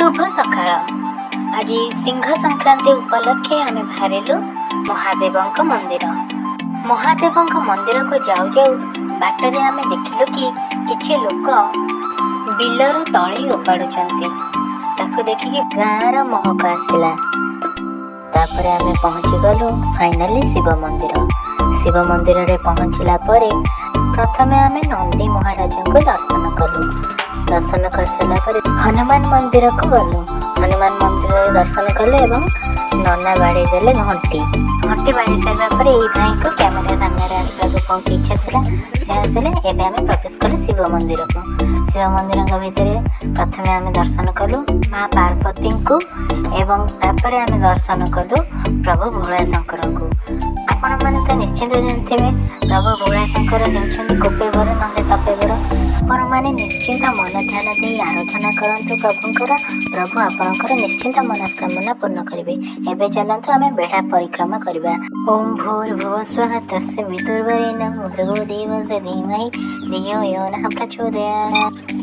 ଶୁଭ ସକାଳ। ଆଜି ସିଂହ ସଂକ୍ରାନ୍ତି ଉପଲକ୍ଷେ ଆମେ ବାହାରିଲୁ ମହାଦେବଙ୍କ ମନ୍ଦିର। ମହାଦେବଙ୍କ ମନ୍ଦିରକୁ ଯାଉ ଯାଉ ବାଟରେ ଆମେ ଦେଖିଲୁ କି କିଛି ଲୋକ ବିଲରୁ ତଳି ଓପାଡୁଛନ୍ତି। ତାକୁ ଦେଖିକି ଗାଁର ମହକ ଆସିଲା। ତାପରେ ଆମେ ପହଞ୍ଚିଗଲୁ ଫାଇନାଲି ଶିବ ମନ୍ଦିର। ଶିବ ମନ୍ଦିରରେ ପହଞ୍ଚିଲା ପରେ ପ୍ରଥମେ ଆମେ ନନ୍ଦୀ ମହାରାଜଙ୍କୁ ଦର୍ଶନ କଲୁ। ଦର୍ଶନ କରିସାରିଲା ପରେ ହନୁମାନ ମନ୍ଦିରକୁ ଗଲୁ। ହନୁମାନ ମନ୍ଦିରରେ ଦର୍ଶନ କଲୁ ଏବଂ ନନା ବାଡ଼େଇ ଦେଲେ ଘଣ୍ଟି। ଘଣ୍ଟି ବାଡ଼େଇ ସାରିବା ପରେ ଏଇ ଭାଇଙ୍କୁ କ୍ୟାମେରା ସାମ୍ନାରେ ଆସିବାକୁ ବହୁତ ଇଚ୍ଛା ଥିଲା, ସେ ଆସିଲେ। ଏବେ ଆମେ ପ୍ରବେଶ କଲୁ ଶିବ ମନ୍ଦିରକୁ। ଶିବ ମନ୍ଦିରଙ୍କ ଭିତରେ ପ୍ରଥମେ ଆମେ ଦର୍ଶନ କଲୁ ମା ପାର୍ବତୀଙ୍କୁ ଏବଂ ତାପରେ ଆମେ ଦର୍ଶନ କଲୁ ପ୍ରଭୁ ଭୋଳାଶଙ୍କରଙ୍କୁ। ଆପଣମାନେ ତ ନିଶ୍ଚିନ୍ତ ଜାଣିଥିବେ, ପ୍ରଭୁ ଭୋଳାଶଙ୍କର ହେଉଛନ୍ତି କୋପେ ବର ନହେଲେ ତପେ ବର। ଆପଣମାନେ ନିଶ୍ଚିନ୍ତ ମନ ଧ୍ୟାନ ଦେଇ ଆରାଧନା କରନ୍ତୁ ପ୍ରଭୁଙ୍କର। ପ୍ରଭୁ ଆପଣଙ୍କର ନିଶ୍ଚିନ୍ତ ମନସ୍କାମନା ପୂର୍ଣ୍ଣ କରିବେ। ଏବେ ଚାଲନ୍ତୁ, ଆମେ ବେଢ଼ା ପରିକ୍ରମା କରିବା। ଓಂ ଭୂର୍ଭୁବ ସ୍ୱଃ ତତ୍ସବିତୁର୍ବରେଣ୍ୟଂ ଭର୍ଗୋ ଦେବସ୍ୟ ଧୀମହି ଧିୟୋ ୟୋ ନଃ ପ୍ରଚୋଦୟାତ୍।